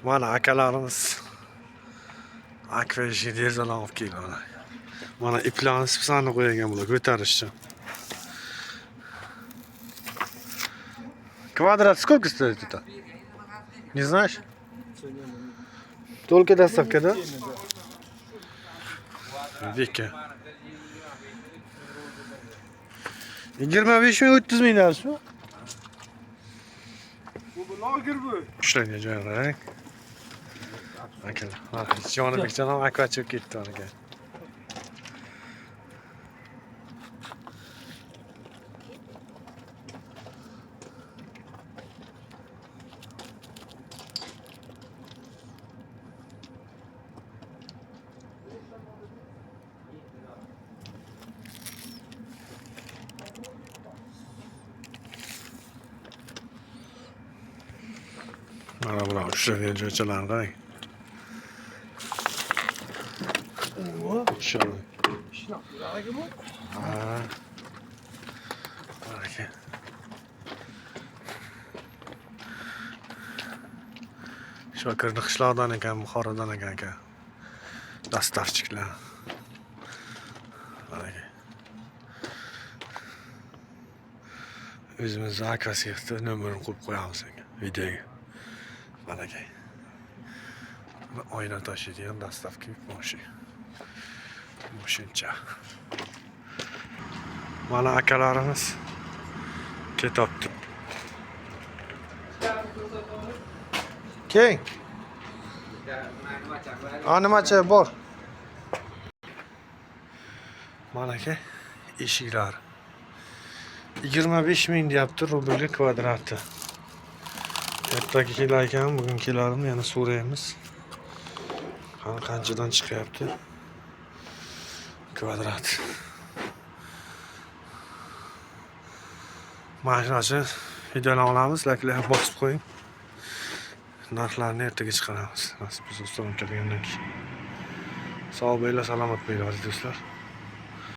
Mana akalarimiz akfa eshik derazalarni olib keldi mana. Mana iplarni spesiyalni qo'ygan bular ko'tarish uchun. Квадрат сколько стоит это? Не знаешь? Только доставка, да? Vika. 25 ming 30 ming deyapsizmi? Bu lager bu. Ushlangan joyi qarang. Akalar, mana Jonibekjon ham akvacha bo'lib ketdi mana aka. Mana bular ushlangan joychalarni qarang. Ushlangan. Lager bu. Ha. Mana aka. Shokirni qishloqdan ekan, Buxorodan ekan aka. Dastavchiklar. Mana aka. O'zimizni akvasexda nomerini qo'yib qo'yamiz aka videoga. Mana aka. Oyna tashiydigan dastavka mashina. Moshincha. Mana akalarimiz ketyapti. Keng. Ha, nimacha bor? Mana aka eshiklar. 25 ming deyapti rublga kvadrati. Ertaga kelar ekan, bugun kelarmi yana so'raymiz. Qani qanchadan chiqyapti? Kvadrat. Mana shunaqa videoni olamiz, layklar bosib qo'ying. Narxlarni ertaga chiqaramiz. Nasib bo'lsa ustam kelgandan keyin. Sog' bo'linglar, salomat bo'linglar aziz do'stlar.